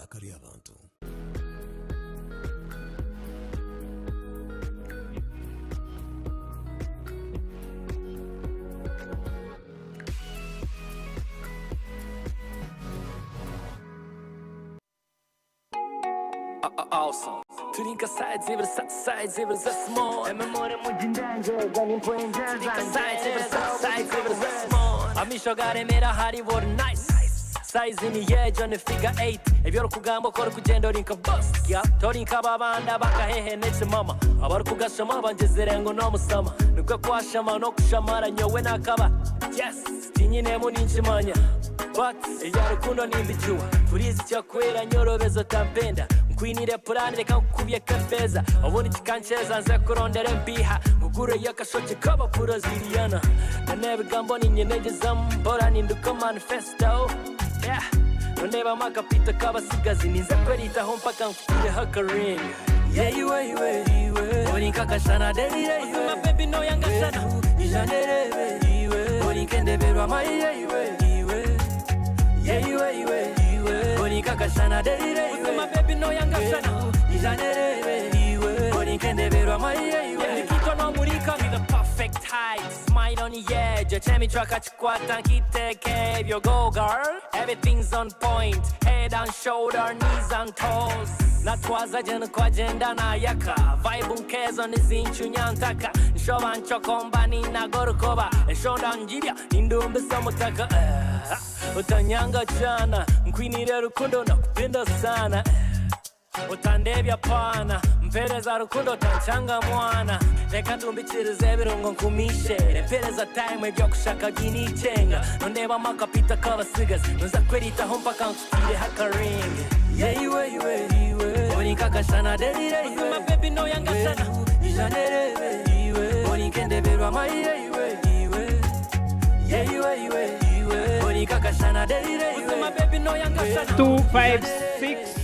Eiraka ry'abantu. Two, five, six.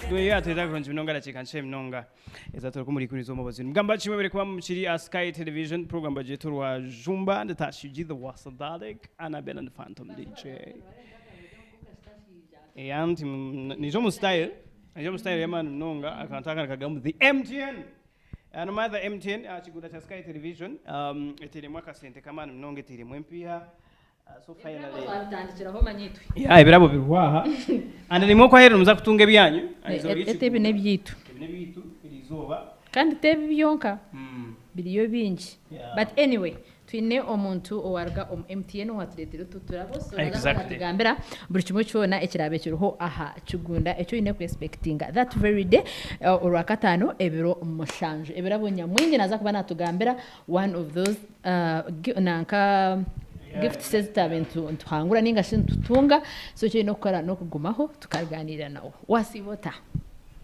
Tweta kurungi munonga dakiika nkye munonga ezatwara kumurikuriza omubazi mugamba kimwe bari kuba mukiri a Sky Television program bagiturwa Jumba and Tashiji the Wasadalic Annabelle and Phantom DJ. And nijo mu style nijo mu style yamani munonga akantu akana kagamu the MTN anoma the MTN kigunda kya Sky Television eteremu akasente kamani munonga eteremu empiha. So finally Twabitandikiraho manyitwe. Yeah, ebirabo birwaha and nimwe kwahera muza kutunga ebyanyu. Ete ebi n'ebyitu. Ebi n'ebyitu eri izooba. Kandi tebi byonka biriyo bingi. But anyway, twine omuntu owaruga omu MTN owatureetera otu turabo so naza atugambira buri kimwe kyona ekiraabe kiriho aha kigunda ekyo oine kuexpectinga that very day orwakataano ebiro 7 ebirabo nyamwingi naza kuba natugambira one of those nanka gifts ezitabe ntuhangura ninga shi ntutunga. So ekyo oine kukora n'okugumaho tukaganira nawe. Wasiibota?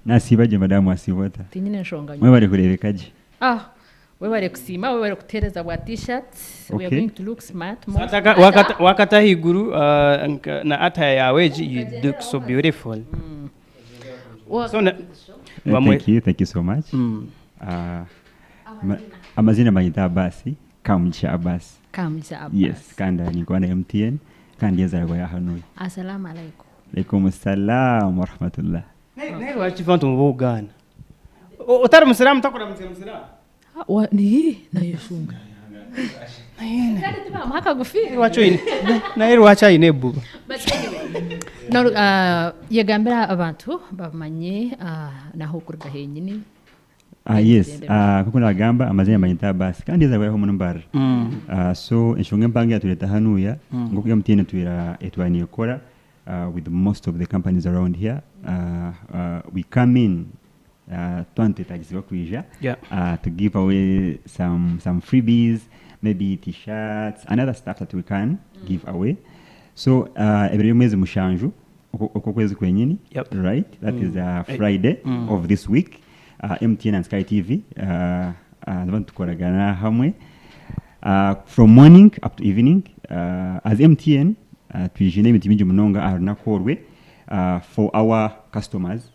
Nasiiba gye madamu, wasiibota? Tinyine enshonga. Mwebare kureebeka gye. Ah, webare kusiima, webare kuteereza bwa t-shirt. We are going to look smart more. Wakata ahaiguru na attire yawe egi, you look so beautiful. So Thank you, thank you so much. Amazina banyita Abasi, Kamugisha Abasi. Kamugisha Abasi. Yes, kandi nikuba na MTN kandi yazarwa ya Hanoi. Assalamu alaikum. Alaikum salam wa rahmatullah. Naye lwaki Phantom oba ogaana? Otari musiraamu takuramutse musiraamu? Ah, ni nayo shunga. Kandi tibamuha akagufi. Lwaki naye lwaki ayine ebbuba? But anyway, no, yegambira abantu bamanye naho okuruga henyini. Yes, kuko nagamba amazina banyita Abasi kandi yazarwa muno Mbarara. So enshonga empango yatuleta hanuya ngoku MTN twira etwaniye kukora with most of the companies around here. We come in twantetagisibwa kwija to give away some freebies, maybe t-shirts and other stuff that we can give away. So ebiro by'omwezi 7 okwo kwezi kwenyini, right? That is Friday of this week. MTN and Sky TV abantu tukoragana hamwe from morning up to evening. As MTN twijine ebintu bingi munonga aha runaku orwe for our customers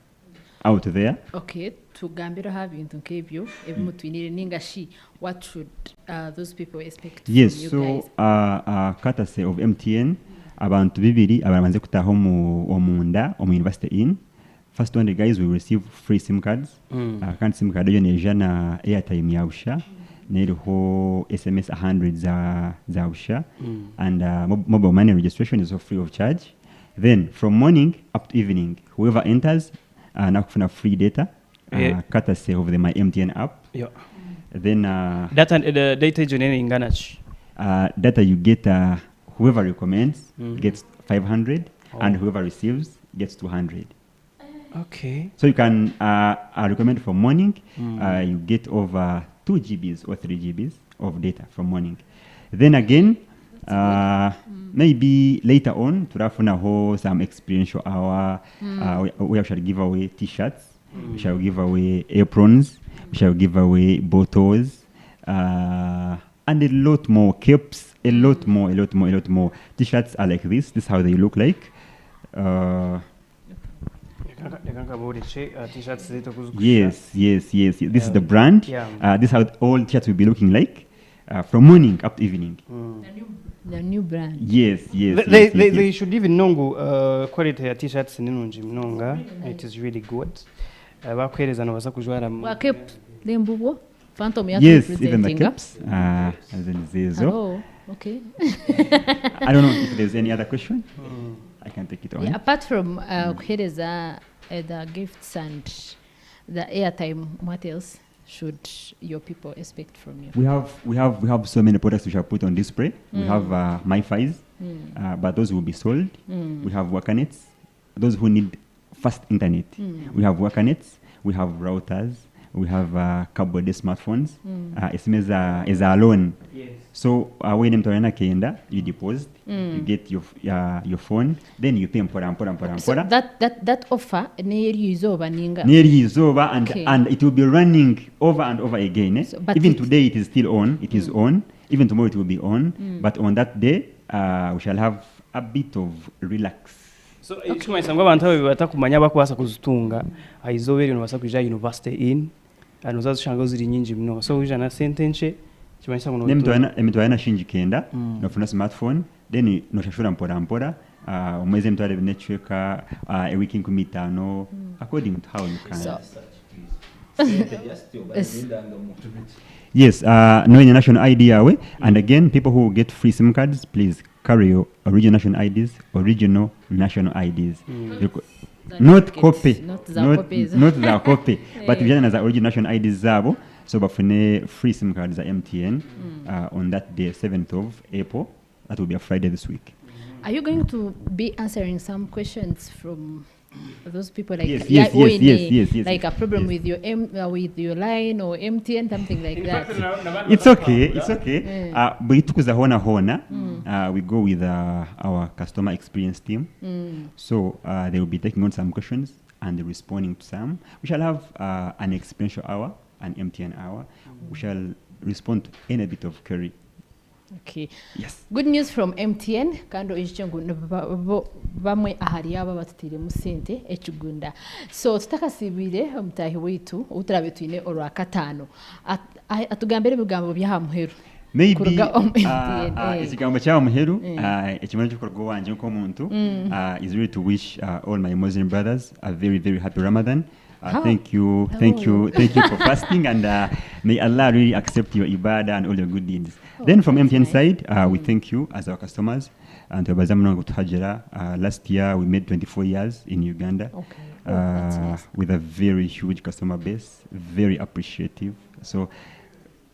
out there. Okay, tugambireho bintu nk'ebyo ebimutwinire ninga shi what should those people expect from Yes, you so guys? Courtesy of MTN abantu bibiri ababanze kutaha omunda omu University Inn. First 200 guys will receive free SIM cards. Kandi SIM card eyo neija na airtime ya busha neriho SMS 100 za busha and mobile money registration is also free of charge. Then from morning up to evening, whoever enters nakufuna free data courtesy of the My MTN app. Yeah. Then Data, the data egyo nene ingana ki? Data you get, whoever recommends gets 500 and whoever receives gets 200. Okay. So you can recommend from morning, you get over 2 GBs or 3 GBs of data from morning. Then again, maybe later on, turafunaho some experiential hour, we shall give away t-shirts, we shall give away aprons, we shall give away bottles, and a lot more, caps, a lot more, a lot more, a lot more. T-shirts are like this, this is how they look like. Reka nkaborekye t-shirts zaitu oku zirikushushana. Yes. This is the brand. This is how all t-shirts will be looking like from morning up to evening. The new brand. Yes. They, they should even know ngu quality ya t-shirts ni nungi munonga. It is really good. Bakuhereza nobaasa kujwara Wa cap lembubwo Phantom ya Yes, even the representing. Caps. As in Zezo. Oh, okay. I don't know if there's any other question. I can take it on. Yeah, apart from kuhereza the gifts and the airtime, what else should your people expect from you? We have so many products which are put on display. We have MiFi's, but those will be sold. We have Workernets, those who need fast internet. We have Workernets, we have routers, we have cardboard smartphones. SMS is a loan. So when mtu kenda, you deposit, you get your phone, then you pay mpora mpora mpora So mpora. that offer neri izooba ninga? Nearly is over and and it will be running over and over again. Eh? So, but Even today it is still on. It is on. Even tomorrow it will be on. But on that day, we shall have a bit of relax. So ekimanyisa ngu abantu abo batakumanya bakubaasa kuzitunga aha izooba eryo nobaasa kwija University Inn nozazishanga ziri nyingi munonga, so wija na sente nkye kimanyisa ngu nobitunga. Emitwaro ena shingi kenda nofuna smartphone, then noshashura mpora mpora, omwezi 2,000 n'ekicweka, ewiki 50, according to how you can. Yes, knowing your national ID yawe. And again, people who get free SIM cards, please carry your original national IDs, original national IDs. The Not duplicates, copy, not the not, copies. Not the copy, but vijana za original national IDs zabo, so bafune free SIM cards za MTN on that day, 7th of April. That will be a Friday this week. Are you going to be answering some questions from those people, like Yes, yeah, yes, or yes, in yes, a- yes, like a problem yes. with your line or MTN, something like that? It's okay, it's okay. Bwe tukuza hona hona, we go with our customer experience team. So they will be taking on some questions and responding to some. We shall have an experiential hour, an MTN hour. We shall respond to any bit of query. Okay. Yes. Good news from MTN, kandi oijukye ngu bamwe ahari abo batutairemu sente ekigunda. So tutakasiibire omutaahi waitu ou turabe twine orwakataano, atugambire ebigambo by'aha muheru Maybe kuruga omu MTN. Ekigambo kya muheru, ekimara ky'okuruga owangye nk'omuntu, is really to wish all my Muslim brothers a very, very happy Ramadan. Thank you, thank you, thank you for fasting, and may Allah really accept your ibadah and all your good deeds. Oh, Then from that's MTN nice. side, we thank you as our customers. And twebaza munonga kutuhajira. Last year we made 24 years in Uganda. Okay. Oh, that's nice. With a very huge customer base, very appreciative. So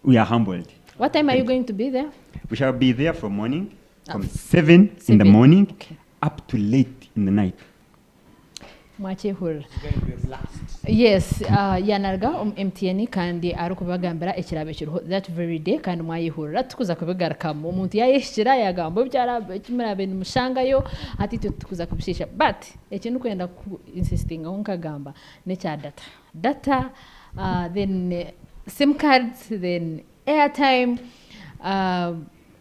we are humbled. What time are you going to be there? We shall be there from morning, from 7 in the 7. Morning Okay. up to late in the night. Mwakyehurira, yes, yanarga omu MTN kandi arikubagambira ekirabo ekiriho that very day, kandi mwayehurira tukuza kubigarukamu. Omuntu yayehikira yagamba ekimurabe nimushangayo hati itwe tukuza kubishiisha, but eki ndikwenda ku insistingaho nkagamba nekya data, then SIM cards, then airtime,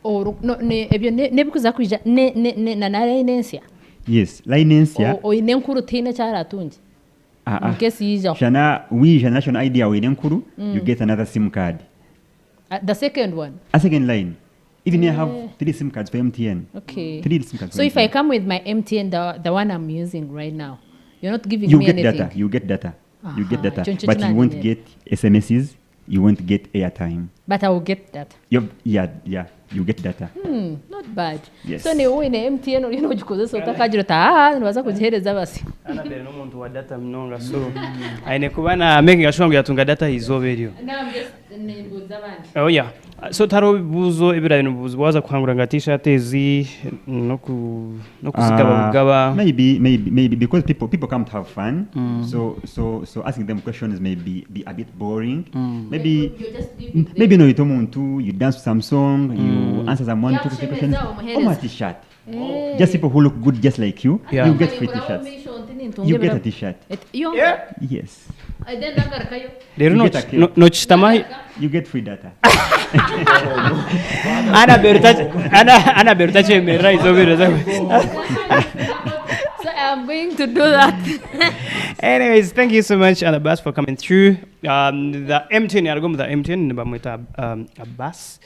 or, no, ebyo nebikuza kwija na line ensya. Yes, line ensya. Oine enkuru tihaine ekyaratungi Ah, ah. in case yijaho. Shana wija national ID yawe enkuru, you get another SIM card. The second one. A second line. Even I have three SIM cards for MTN. Okay. Three SIM cards So for if I MTN. come with my MTN, the one I'm using right now, You're not giving You me get anything. data, you get data, you get Aha, data, ekyo nikyo but you won't kinanyenyera. get SMSs, you won't get airtime. But I will get data. Yeah, you get data. Not bad. Yes. So niwe oine MTN oriyo nogikozesa otakagira oti aa nibaza kugiheereza basi. Annabel n'omuntu wa data munonga, so aine kuba na making sure ngu yatunga data izooba eryo. Now I'm just nimbuuza abandi. Oh yeah. So tariho ebibuuzo ebirabe nibibuuzibwa waza kuhangura nka t-shirt ezi n'okuzigaba bugaba. Maybe because people come to have fun. So asking them questions may be a bit boring. Maybe You're just giving them. Maybe no omuntu, you dance to some song, you answer some one, two, three questions. Yakushemeza, omuheereza. Oma t-shirt. Just people who look good just like you, you get free t-shirts. You get a t-shirt. Yeah. Yes. Then nagarukayo. Rero You get a cake. nokishitama You get free data. Annabel takyemerera izooba eryo. So I'm going to do that. Anyways, thank you so much, Abbas, for coming through. The MTN, I'll go with the MTN, bamwita Abbas.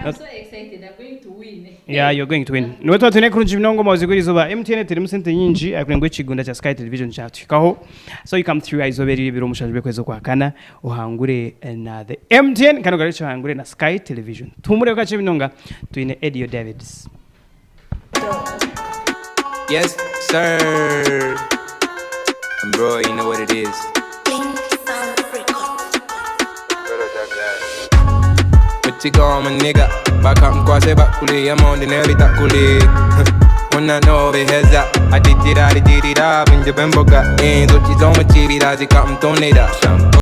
I'm so excited. I'm going to win. Yeah, you're going to win. Niwe tuba twine kurungi munonga omu gw'eri izooba MTN terimu sente nyingi akugira ngu ekigunda kya Sky Television kyatuhikaho. So you come through izooba eryo ebiro 7 by'okwezi okwakana ohangure na the MTN kandi ogarukye ohangure na Sky Television. Tuhumure kakye munonga twine Edio Davids. Yes, sir. Bro, you know what it is. What you call my nigga? Back up and cross it back, I'm on the nerve, takuli. When I know it heads up, I did it, I did it up, in the bimbo got in, so she's on my chili, I got